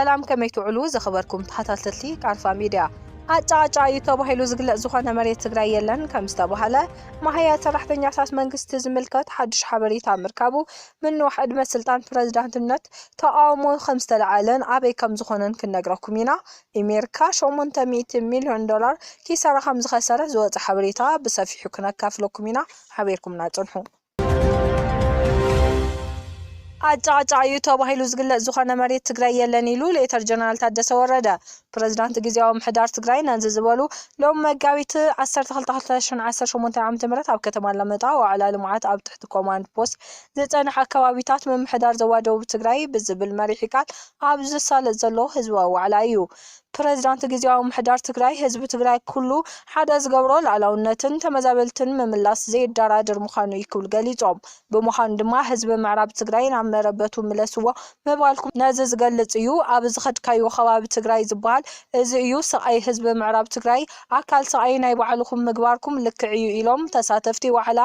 ሰላም፣ ከመይ ትውዕሉ ዝኸበርኩም ተኸታተልቲ ቃልፋ ሚድያ? ኣጫጫ እዩ ተባሂሉ ዝግለጽ ዝኾነ መሬት ትግራይ የለን ከም ዝተባሃለ፣ መሃያ ሰራሕተኛታት መንግስቲ ዝምልከት ሓድሽ ሓበሬታ ምርካቡ፣ ምንዋሕ ዕድመ ስልጣን ፕረዚዳንትነት ተቓውሞ ከም ዝተለዓለን ኣበይ ከም ዝኾነን ክንነግረኩም ኢና። ኣሜሪካ ሸሞንተ ሚእቲ ሚልዮን ዶላር ኪሳራ ከም ዝኸሰረት ዝወፀ ሓበሬታ ብሰፊሑ ክነካፍለኩም ኢና። ሓቢርኩምና ጽንሑ። ኣጫጫ እዩ ተባሂሉ ዝግለጽ ዝኾነ መሬት ትግራይ የለን ኢሉ ሌተር ጀነራል ታደሰ ወረደ። ፕረዚዳንት ግዝያዊ ምሕዳር ትግራይ ነዚ ዝበሉ ሎም መጋቢት ዓሰርተ ክልተ ክልተ ሽሕን ዓሰርተ ሸሞንተን ዓመተ ምህረት ኣብ ከተማ ኣላመጣ ዋዕላ ልምዓት ኣብ ትሕቲ ኮማንድ ፖስት ዝጸንሐ ኣከባቢታት ምምሕዳር ዞባ ደቡብ ትግራይ ብዝብል መሪሕ ቃል ኣብ ዝሳለጥ ዘሎ ህዝባዊ ዋዕላ እዩ። ፕረዚዳንት ግዝያዊ ምሕዳር ትግራይ ህዝቢ ትግራይ ኩሉ ሓደ ዝገብሮ ሉዓላውነትን ተመዛበልትን ምምላስ ዘየደራድር ምዃኑ እዩ ክብሉ ገሊጾም። ብምዃኑ ድማ ህዝቢ ምዕራብ ትግራይ ናብ መረበቱ ምለስዎ ምባልኩም ነዚ ዝገልጽ እዩ። ኣብ ዝኸድካዮ ከባቢ ትግራይ ዝበሃል እዚ እዩ። ስቓይ ህዝቢ ምዕራብ ትግራይ ኣካል ስቓይ ናይ ባዕልኹም ምግባርኩም ልክዕ እዩ ኢሎም ተሳተፍቲ ዋዕላ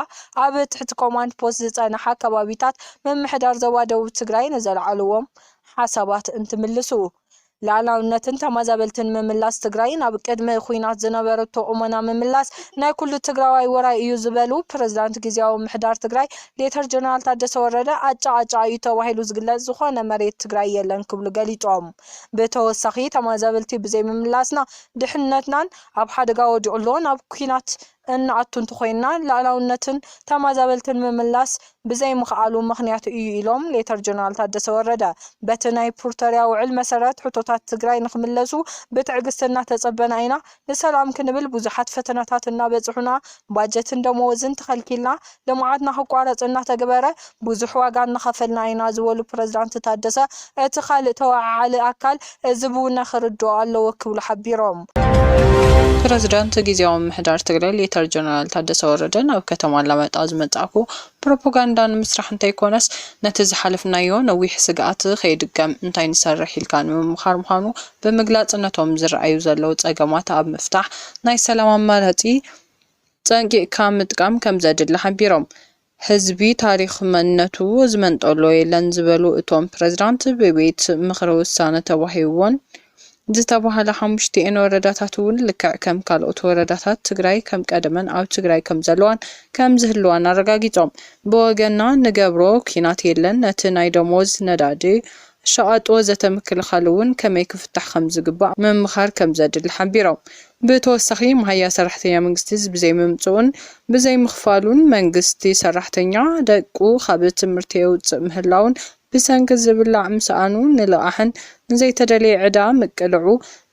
ኣብ ትሕቲ ኮማንድ ፖስት ዝጸንሐ ከባቢታት ምምሕዳር ዞባ ደቡብ ትግራይ ንዘልዓልዎም ሓሳባት እንትምልሱ። ሉዓላውነትን ተመዛበልትን ምምላስ ትግራይ ናብ ቅድሚ ኹናት ዝነበረቶ ቁመና ምምላስ ናይ ኩሉ ትግራዋይ ወራይ እዩ ዝበሉ ፕረዚዳንት ግዝያዊ ምሕዳር ትግራይ ሌተር ጀነራል ታደሰ ወረደ፣ ኣጫ ኣጫ እዩ ተባሂሉ ዝግለጽ ዝኾነ መሬት ትግራይ የለን ክብሉ ገሊጾም። ብተወሳኺ ተመዛበልቲ ብዘይምምላስና ድሕነትናን ኣብ ሓደጋ ወዲቑ ኣሎ፣ ናብ ኲናት እንኣቱ እንተኾይንና ሉዓላውነትን ተመዛበልትን ምምላስ ብዘይምኽኣሉ ምኽንያት እዩ ኢሎም ሌተር ጀነራል ታደሰ ወረደ። በቲ ናይ ፕሪቶርያ ውዕል መሰረት ሕቶታት ትግራይ ንክምለሱ ብትዕግስቲ እናተጸበና ኢና። ንሰላም ክንብል ብዙሓት ፈተናታት እናበጽሑና፣ ባጀትን ደመወዝን ተኸልኪልና፣ ልምዓትና ክቋረጽ እናተገበረ ብዙሕ ዋጋ እናኸፈልና ኢና ዝበሉ ፕረዚዳንት ታደሰ፣ እቲ ካልእ ተወዓዓሊ ኣካል እዚ ብውነ ክርድኦ ኣለዎ ክብሉ ሓቢሮም። ፕረዚዳንት ግዝያዊ ምምሕዳር ትግራይ ሌተር ጀነራል ታደሰ ወረደ ናብ ከተማ ኣላማጣ ዝመጻእኩ ፕሮፓጋንዳ ንምስራሕ እንተይኮነስ ነቲ ዝሓለፍናዮ ነዊሕ ስግኣት ከይድገም እንታይ ንሰርሕ ኢልካ ንምምኻር ምዃኑ ብምግላጽ ነቶም ዝረኣዩ ዘለዉ ጸገማት ኣብ ምፍታሕ ናይ ሰላም ኣማራጺ ጸንቂቕካ ምጥቃም ከም ዘድሊ ሓቢሮም። ህዝቢ ታሪኽ መንነቱ ዝመንጠሎ የለን ዝበሉ እቶም ፕረዚዳንት፣ ብቤት ምኽሪ ውሳነ ተዋሂብዎን ዝተባህላ ሓሙሽቲኤን ወረዳታት እውን ልክዕ ከም ካልኦት ወረዳታት ትግራይ ከም ቀደመን ኣብ ትግራይ ከም ዘለዋን ከም ዝህልዋን ኣረጋጊጾም። ብወገንና ንገብሮ ኲናት የለን፣ ነቲ ናይ ደሞዝ፣ ነዳዲ፣ ሸቐጥ ወዘተ ምክልኻል እውን ከመይ ክፍታሕ ከም ዝግባእ ምምኻር ከም ዘድሊ ሓቢሮም። ብተወሳኺ መሃያ ሰራሕተኛ መንግስቲ ብዘይምምፅኡን ብዘይምኽፋሉን መንግስቲ ሰራሕተኛ ደቁ ካብ ትምህርቲ የውፅእ ምህላውን ብሰንኪ ዝብላዕ ምስኣኑ ንልቓሕን ንዘይተደለየ ዕዳ ምቅልዑ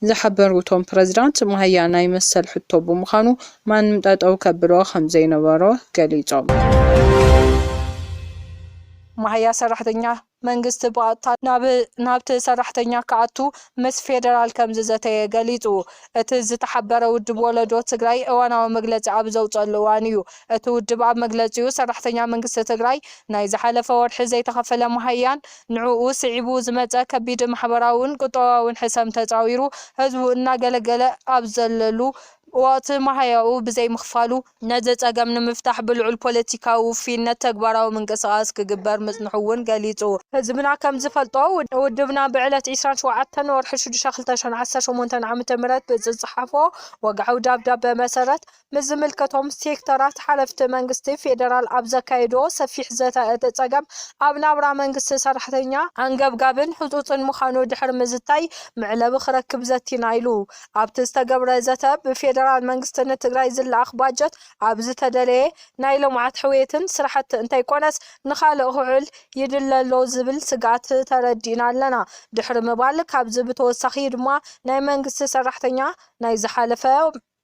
ዝሓበሩ እቶም ፕረዚዳንት፣ መሃያ ናይ መሰል ሕቶ ብምዃኑ ማንም ጠጠው ከብሎ ከም ዘይነበሮ ገሊጾም። መሃያ ሰራሕተኛ መንግስቲ ብቐጥታ ናብ ናብቲ ሰራሕተኛ ክኣቱ ምስ ፌደራል ከም ዝዘተየ ገሊጹ። እቲ ዝተሓበረ ውድብ ወለዶ ትግራይ እዋናዊ መግለጺ ኣብ ዘውጸሉ እዋን እዩ። እቲ ውድብ ኣብ መግለጺኡ፣ ሰራሕተኛ መንግስቲ ትግራይ ናይ ዝሓለፈ ወርሒ ዘይተኸፈለ መሃያን ንዕኡ ስዒቡ ዝመጸ ከቢድ ማሕበራውን ቁጠባውን ሕሰም ተጻዊሩ ህዝቡ እናገለገለ ኣብ ዘለሉ ወቕቲ መሃያኡ ብዘይምኽፋሉ፣ ነዚ ጸገም ንምፍታሕ ብልዑል ፖለቲካዊ ውፍይነት ተግባራዊ ምንቅስቓስ ክግበር ምጽንሑ እውን ገሊጹ። ህዝብና ከም ዝፈልጦ፣ ውድ-፣ ውድብና ብዕለት ዕስራን ሸውዓተን ወርሒ ሽዱሽተ ክልተ ሽሕን ዓሰርተ ሸሞንተን ዓመተ ምህረት ብዝጸሓፎ ወግዓዊ ደብዳበ መሰረት፣ ምስ ዝምልከቶም ሴክተራት ሓለፍቲ መንግስቲ ፌደራል ኣብ ዘካየዶ ሰፊሕ ዘተ፣ እቲ ጸገም ኣብ ናብራ መንግስቲ ሰራሕተኛ ኣንገብጋብን ህጹጽን ምዃኑ ድሕሪ ምዝታይ፣ መዕለቢ ክረክብ ዘቲና ኢሉ። ኣብቲ ዝተገብረ ዘተ፣ ብፌደራል መንግስቲ ንትግራይ ዝለኣኽ ባጀት ኣብ ዝተደለየ ናይ ልምዓት ሕውየትን ስራሕቲ እንተይኮነስ፣ ንኻልእ ክውዕል ይድለ ኣሎ ዝብል ስግኣት ተረዲእና ኣለና ድሕሪ ምባል፣ ካብዚ ብተወሳኺ ድማ ናይ መንግስቲ ሰራሕተኛ ናይ ዝሓለፈ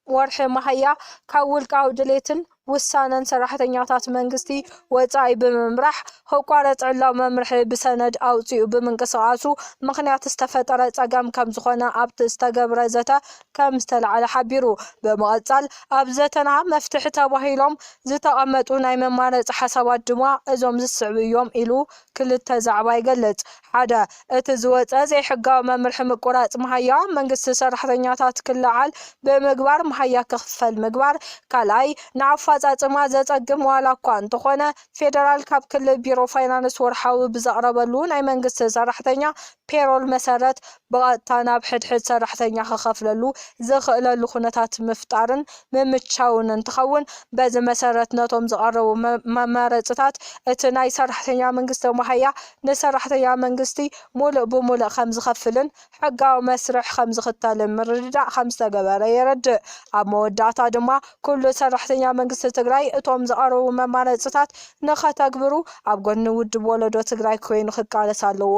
ወርሒ መሃያ ካብ ውልቃዊ ድሌትን ውሳነን ሰራሕተኛታት መንግስቲ ወጻኢ ብምምራሕ፣ ክቋረጽ ዕላዊ መምርሒ ብሰነድ ኣውጺኡ ብምንቅስቓሱ ምኽንያት ዝተፈጠረ ጸገም ከም ዝኾነ ኣብቲ ዝተገብረ ዘተ ከም ዝተላዕለ ሓቢሩ። ብምቕጻል፣ ኣብ ዘተና መፍትሒ ተባሂሎም ዝተቐመጡ ናይ መማረጺ ሓሳባት ድማ እዞም ዝስዕቡ እዮም ኢሉ ክልተ ዛዕባ ይገልጽ። ሓደ፣ እቲ ዝወጸ ዘይሕጋዊ መምርሒ ምቁራጽ መሃያ መንግስቲ ሰራሕተኛታት ክለዓል ብምግባር መሃያ ክኽፈል ምግባር። ካልኣይ፣ ንኣፋ ኣጻጽማ ዘጸግም ዋላ እኳ እንተኾነ፣ ፌደራል ካብ ክልል ቢሮ ፋይናንስ ወርሓዊ ብዘቕረበሉ ናይ መንግስቲ ሰራሕተኛ ፔሮል መሰረት ብቐጥታ ናብ ሕድሕድ ሰራሕተኛ ክኸፍለሉ ዝኽእለሉ ኩነታት ምፍጣርን ምምቻውን እንትኸውን፣ በዚ መሰረት ነቶም ዝቐረቡ መ-፣ መመረፅታት እቲ ናይ ሰራሕተኛ መንግስቲ መሃያ ንሰራሕተኛ መንግስቲ ሙሉእ ብሙሉእ ከም ዝኸፍልን ሕጋዊ መስርሕ ከም ዝኽተልን ምርድዳእ ከም ዝተገበረ የረድእ። ኣብ መወዳእታ ድማ ኩሉ ሰራሕተኛ መንግስቲ ትግራይ እቶም ዝቐረቡ መማረፅታት ንኸተግብሩ ኣብ ጎኒ ውድብ ወለዶ ትግራይ ኮይኑ ክቃለስ ኣለዎ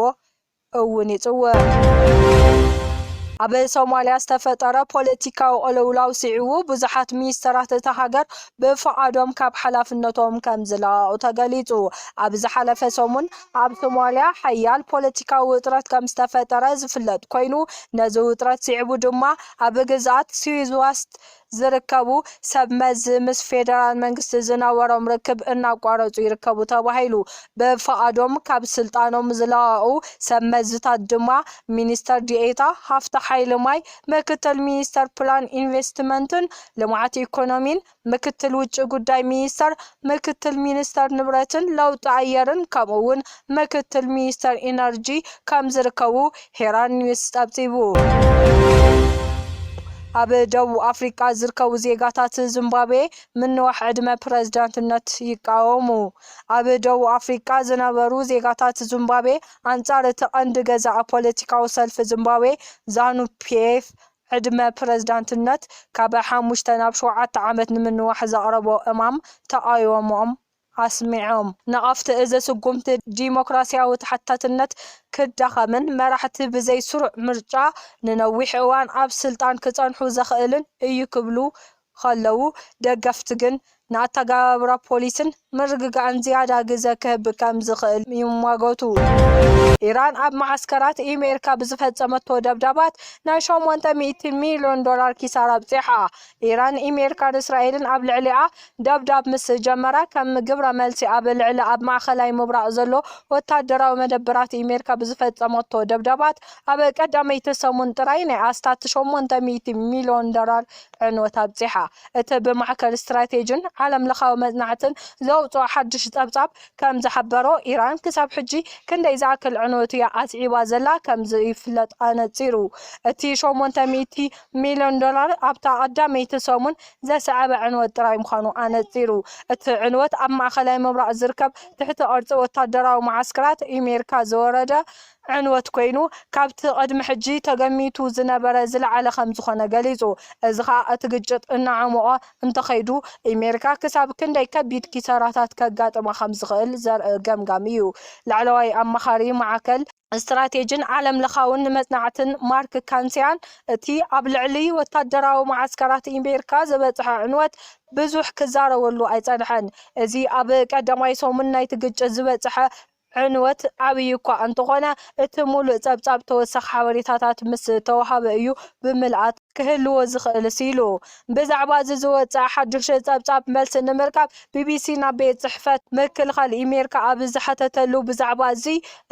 እውን ይፅውዕ። ኣብ ሶማልያ ዝተፈጠረ ፖለቲካዊ ቅልውላው ስዒቡ ብዙሓት ሚኒስተራት እታ ሃገር ብፍቓዶም ካብ ሓላፍነቶም ከም ዝለቐቑ ተገሊጹ። ኣብ ዝሓለፈ ሰሙን ኣብ ሶማልያ ሓያል ፖለቲካዊ ውጥረት ከም ዝተፈጠረ ዝፍለጥ ኮይኑ፣ ነዚ ውጥረት ስዒቡ ድማ ኣብ ግዝኣት ስዊዝ ዋስት ዝርከቡ ሰብ መዚ ምስ ፌደራል መንግስቲ ዝነበሮም ርክብ እናቋረጹ ይርከቡ ተባሂሉ። ብፍቓዶም ካብ ስልጣኖም ዝለቐቑ ሰብ መዝታት ድማ ሚኒስተር ዲኤታ ሃፍተ ሓይሊ ማይ፣ ምክትል ሚኒስተር ፕላን ኢንቨስትመንትን ልምዓት ኢኮኖሚን፣ ምክትል ውጭ ጉዳይ ሚኒስተር፣ ምክትል ሚኒስተር ንብረትን ለውጢ ኣየርን ከምኡ እውን ምክትል ሚኒስተር ኢነርጂ ከም ዝርከቡ ሄራን ኒውስ ጸብጺቡ። ኣብ ደቡብ ኣፍሪቃ ዝርከቡ ዜጋታት ዚምባብዌ ምንዋሕ ዕድመ ፕረዚዳንትነት ይቃወሙ። ኣብ ደቡብ ኣፍሪቃ ዝነበሩ ዜጋታት ዚምባብዌ ኣንጻር እቲ ቀንዲ ገዛኢ ፖለቲካዊ ሰልፊ ዚምባብዌ ዛኑ ፒኤፍ ዕድመ ፕረዚዳንትነት ካብ ሓሙሽተ ናብ ሸውዓተ ዓመት ንምንዋሕ ዘቕረቦ እማም ተቓውሞኦም ኣስሚዖም። ነቐፍቲ እዚ ስጉምቲ ዲሞክራስያዊ ተሓታትነት ክዳኸምን መራሕቲ ብዘይ ስሩዕ ምርጫ ንነዊሕ እዋን ኣብ ስልጣን ክጸንሑ ዘኽእልን እዩ ክብሉ ከለዉ፣ ደገፍቲ ግን ንኣተገባብራ ፖሊስን ምርግጋእን ዝያዳ ግዘ ክህብ ከም ዝኽእል ይሟገቱ። ኢራን ኣብ መዓስከራት ኣሜሪካ ብዝፈጸመቶ ደብዳባት ናይ ሸሞንተ ሚእቲ ሚልዮን ዶላር ኪሳራ ኣብጺሓ። ኢራን፣ ኣሜሪካን እስራኤልን ኣብ ልዕሊኣ ደብዳብ ምስ ጀመራ፣ ከም ግብረ መልሲ ኣብ ልዕሊ ኣብ ማእከላይ ምብራቕ ዘሎ ወታደራዊ መደበራት ኣሜሪካ ብዝፈጸመቶ ደብዳባት፣ ኣብ ቀዳመይቲ ሰሙን ጥራይ ናይ ኣስታት ሸሞንተ ሚእቲ ሚልዮን ዶላር ዕንወት ኣብጺሓ። እቲ ብማዕከል ስትራቴጂን ዓለምለኻዊ መጽናዕትን ዘውጽኦ ሓድሽ ጸብጻብ ከም ዝሓበሮ፣ ኢራን ክሳብ ሕጂ ክንደይ ዝኣክል ዕንወት እያ ኣስዒባ ዘላ ከም ዘይፍለጥ ኣነጺሩ። እቲ ሸሞንተ ሚእቲ ሚልዮን ዶላር ኣብታ ቀዳመይቲ ሰሙን ዘስዓበ ዕንወት ጥራይ ምዃኑ ኣነጺሩ። እቲ ዕንወት ኣብ ማእከላይ ምብራቕ ዝርከብ ትሕቲ ቅርጺ ወታደራዊ መዓስከራት ኣሜሪካ ዝወረደ ዕንወት ኮይኑ፣ ካብቲ ቅድሚ ሕጂ ተገሚቱ ዝነበረ ዝለዓለ ከም ዝኾነ ገሊጹ። እዚ ኸኣ እቲ ግጭት እናዓሞቐ እንተኸይዱ፣ ኣሜሪካ ክሳብ ክንደይ ከቢድ ኪሳራታት ከጋጥማ ከም ዝኽእል ዘርኢ ገምጋም እዩ። ላዕለዋይ ኣማኻሪ ማዕከል ስትራቴጂን ዓለምለኻውን መጽናዕትን ማርክ ካንሲያን፣ እቲ ኣብ ልዕሊ ወታደራዊ መዓስከራት ኣሜሪካ ዝበጽሐ ዕንወት ብዙሕ ክዛረበሉ ኣይጸንሐን። እዚ ኣብ ቀዳማይ ሰሙን ናይቲ ግጭት ዝበጽሐ ዕንወት ዓብዪ እኳ እንተኾነ፣ እቲ ሙሉእ ጸብጻብ ተወሳኺ ሓበሬታታት ምስ ተዋሃበ እዩ ብምልኣት ክህልዎ ዝኽእልስ ኢሉ። ብዛዕባ እዚ ዝወጽኣ ሓድሽ ጸብጻብ መልሲ ንምርካብ፣ ቢቢሲ ናብ ቤት ጽሕፈት ምክልኻል ኣሜሪካ ኣብ ዝሓተተሉ፣ ብዛዕባ እዚ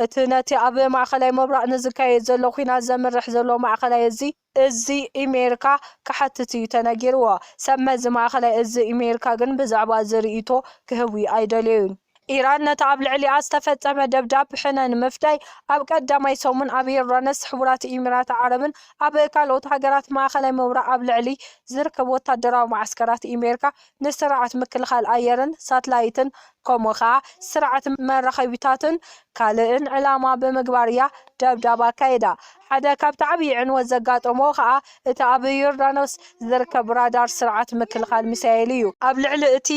እቲ ነቲ ኣብ ማእከላይ ምብራቕ ንዝካየድ ዘሎ ኲናት ዘምርሕ ዘሎ ማእከላይ እዚ፣ እዚ ኣሜሪካ ክሓትት እዩ ተነጊርዎ። ሰብ መዚ ማእከላይ እዚ ኣሜሪካ ግን ብዛዕባ እዚ ርእይቶ ክህቡ ኣይደለዩን። ኢራን ነቲ ኣብ ልዕሊኣ ዝተፈጸመ ደብዳብ ሕነ ንምፍዳይ፣ ኣብ ቀዳማይ ሰሙን ኣብ ዮርዳኖስ፣ ሕቡራት ኢሚራት ዓረብን ኣብ ካልኦት ሃገራት ማእከላይ ምብራቕ ኣብ ልዕሊ ዝርከቡ ወታደራዊ መዓስከራት ኣሜሪካ ንስርዓት ምክልኻል ኣየርን ሳትላይትን፣ ከምኡ ኸኣ ስርዓት መራኸቢታትን ካልእን ዕላማ ብምግባር እያ ደብዳብ ኣካይዳ። ሓደ ካብቲ ዓብዪ ዕንወት ዘጋጠሞ ኸኣ እቲ ኣብ ዮርዳኖስ ዝርከብ ራዳር ስርዓት ምክልኻል ሚሳኤል እዩ። ኣብ ልዕሊ እቲ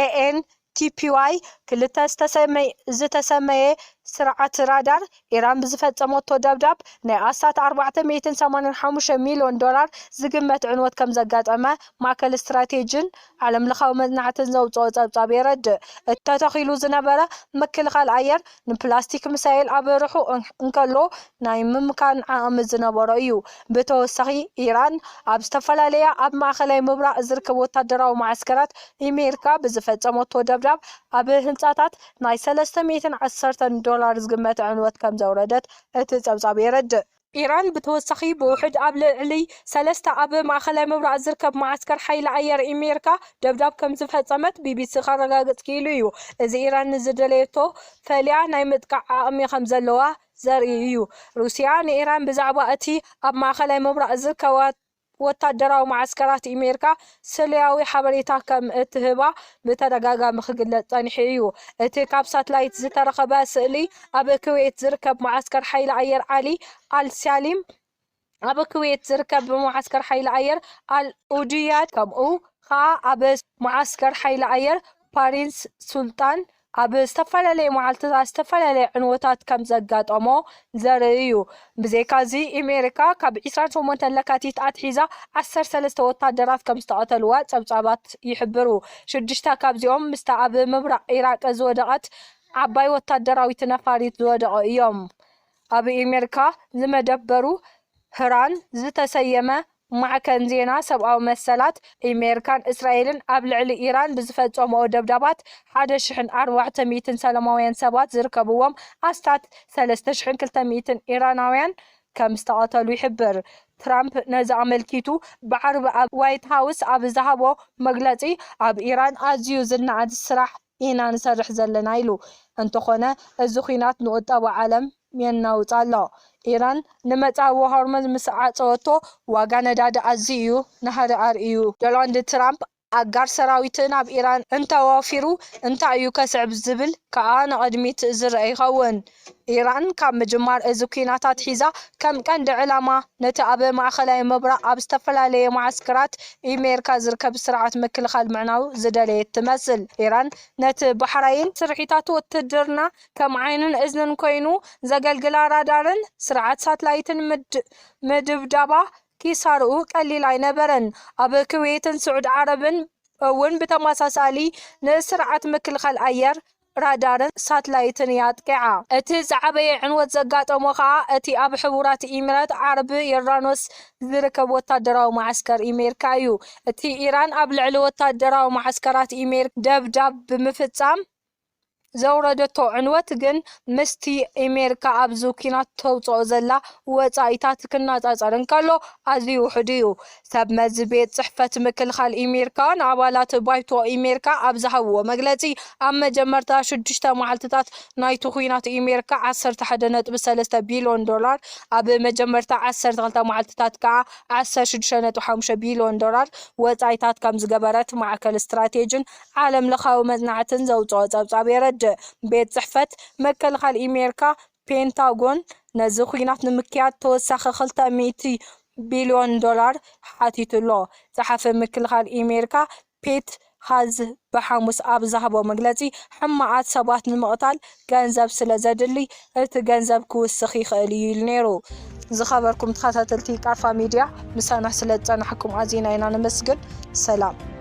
ኤኤን ቲፒዋይ ክልተ ዝተሰመይ-፣ ዝተሰመየ ስርዓት ራዳር፣ ኢራን ብዝፈጸመቶ ደብዳብ ናይ ኣስታት ኣርባዕተ ሚእትን ሰማንያን ሓሙሽተ ሚልዮን ዶላር ዝግመት ዕንወት ከም ዘጋጠመ ማእከል ስትራቴጂን ዓለምለኻዊ መጽናዕትን ዘውጽኦ ጸብጻብ የረድእ። እቲ ተተኺሉ ዝነበረ ምክልኻል ኣየር ንፕላስቲክ ሚሳይል ኣብ ርሑቕ እን-፣ እንከሎ ናይ ምምካን ዓቕሚ ዝነበሮ እዩ። ብተወሳኺ፣ ኢራን ኣብ ዝተፈላለያ ኣብ ማእከላይ ምብራቕ ዝርከቡ ወታደራዊ መዓስከራት ኣሜሪካ ብዝፈጸመቶ ደብዳብ፣ ኣብ ህንጻታት ናይ ሰለስተ ሚእትን ዓሰርተን ዶላር ዝግመት ዕንወት ከም ዘውረደት እቲ ጸብጻብ የረድእ። ኢራን ብተወሳኺ ብውሕድ ኣብ ልዕሊ ሰለስተ ኣብ ማእኸላይ ምብራቕ ዝርከብ መዓስከር ሓይሊ ኣየር ኣሜሪካ ደብዳብ ከም ዝፈጸመት ቢቢሲ ከረጋግጽ ክኢሉ እዩ። እዚ ኢራን ንዝደለየቶ ፈልያ ናይ ምጥቃዕ ዓቕሚ ከም ዘለዋ ዘርኢ እዩ። ሩስያ ንኢራን ብዛዕባ እቲ ኣብ ማእኸላይ ምብራቕ ዝርከባ ወታደራዊ መዓስከራት ኣሜሪካ ስለያዊ ሓበሬታ ከም እትህባ ብተደጋጋሚ ክግለጽ ጸኒሑ እዩ። እቲ ካብ ሳትላይት ዝተረኸበ ስእሊ ኣብ ኩዌት ዝርከብ መዓስከር ሓይሊ ኣየር ዓሊ ኣልሳሊም፣ ኣብ ኩዌት ዝርከብ መዓስከር ሓይሊ ኣየር ኣል ኡድያድ፣ ከምኡ ኸኣ ኣብ መዓስከር ሓይሊ ኣየር ፓሪንስ ሱልጣን ኣብ ዝተፈላለየ መዓልትታት ዝተፈላለየ ዕንወታት ከም ዘጋጠሞ ዘርኢ እዩ። ብዘይካዚ፣ ኣሜሪካ ካብ ዕስራን ሸሞንተን ለካቲት ኣትሒዛ ዓሰርተ ሰለስተ ወታደራት ከም ዝተቐተልዋ ጸብጻባት ይሕብሩ። ሽዱሽተ ካብዚኦም ምስታ ኣብ ምብራቕ ኢራቅ ዝወደቐት ዓባይ ወታደራዊት ነፋሪት ዝወደቐ እዮም። ኣብ ኣሜሪካ ዝመደበሩ ህራን ዝተሰየመ ማዕከን ዜና ሰብኣዊ መሰላት፣ ኣሜሪካን እስራኤልን ኣብ ልዕሊ ኢራን ብዝፈጸምኦ ደብዳባት ሓደ ሽሕን ኣርባዕተ ሚእትን ሰላማውያን ሰባት ዝርከብዎም ኣስታት ሰለስተ ሽሕን ክልተ ሚእትን ኢራናውያን ከም ዝተቐተሉ ይሕብር። ትራምፕ ነዚ ኣመልኪቱ ብዓርቢ ኣብ ዋይት ሃውስ ኣብ ዝሃቦ መግለጺ፣ ኣብ ኢራን ኣዝዩ ዝነኣድ ስራሕ ኢና ንሰርሕ ዘለና ኢሉ። እንተኾነ፣ እዚ ኲናት ንቁጠባ ዓለም የናውጽ ኣሎ። ኢራን ንመጻብቦ ሆርሙዝ ምስ ዓጸወቶ፣ ዋጋ ነዳዲ ኣዝዩ እዩ ናህሪ ኣርእዩ። ዶናልድ ትራምፕ ኣጋር ሰራዊት ናብ ኢራን እንተዋፊሩ እንታይ እዩ ከስዕብ ዝብል ከኣ ንቕድሚት ዝረአ ይኸውን። ኢራን ካብ ምጅማር እዚ ኲናት ኣትሒዛ ከም ቀንዲ ዕላማ ነቲ ኣብ ማእኸላይ ምብራቕ ኣብ ዝተፈላለየ መዓስከራት ኣሜሪካ ዝርከብ ስርዓት ምክልኻል ምዕናው ዝደለየት ትመስል። ኢራን ነቲ ባሕራይን ስርሒታት ውትድርና ከም ዓይንን እዝንን ኮይኑ ዘገልግላ ራዳርን ስርዓት ሳትላይትን ምድ-፣ ምድብዳባ ኪሳርኡ ቀሊል ኣይነበረን። ኣብ ኩዌትን ስዑድ ዓረብን እውን ብተመሳሳሊ ንስርዓት ምክልኻል ኣየር ራዳርን ሳትላይትን እያ ኣጥቂዓ። እቲ ዝዓበየ ዕንወት ዘጋጠሞ ከኣ እቲ ኣብ ሕቡራት ኢሚራት ዓረብ ዮርዳኖስ ዝርከብ ወታደራዊ መዓስከር ኣሜሪካ እዩ። እቲ ኢራን ኣብ ልዕሊ ወታደራዊ መዓስከራት ኣሜሪካ ደብዳብ ብምፍጻም ዘውረደቶ ዕንወት ግን ምስቲ ኣሜሪካ ኣብዚ ኲናት ተውጽኦ ዘላ ወጻኢታት ክነጻጸር እንከሎ ኣዝዩ ውሑድ እዩ። ሰብ መዚ ቤት ጽሕፈት ምክልኻል ኣሜሪካ ንኣባላት ባይቶ ኣሜሪካ ኣብ ዝሃብዎ መግለጺ፣ ኣብ መጀመርታ ሽዱሽተ መዓልትታት ናይቲ ኲናት ኣሜሪካ ዓሰርተ ሓደ ነጥቢ ሰለስተ ቢልዮን ዶላር፣ ኣብ መጀመርታ ዓሰርተ ክልተ መዓልትታት ከኣ ዓሰርተ ሽዱሽተ ነጥቢ ሓሙሽተ ቢልዮን ዶላር ወጻኢታት ከም ዝገበረት ማዕከል ስትራቴጅን ዓለም ለኻዊ መጽናዕትን ዘውጽኦ ጸብጻብ የረድእ። ቤት ጽሕፈት ምክልኻል ኣሜሪካ ፔንታጎን ነዚ ኲናት ንምክያድ ተወሳኺ ክልተ ሚእቲ ቢልዮን ዶላር ሓቲቱ ኣሎ። ጸሓፊ ምክልኻል ኣሜሪካ ፔት ሃዝ ብሓሙስ ኣብ ዝሃቦ መግለጺ፣ ሕማቓት ሰባት ንምቕታል ገንዘብ ስለ ዘድሊ፣ እቲ ገንዘብ ክውስኽ ይኽእል እዩ ኢሉ ነይሩ። ዝኸበርኩም ተኸታተልቲ ቃርፋ ሚድያ፣ ምሳና ስለ ዝጸናሕኩም ኣዚና ኢና ነመስግን። ሰላም።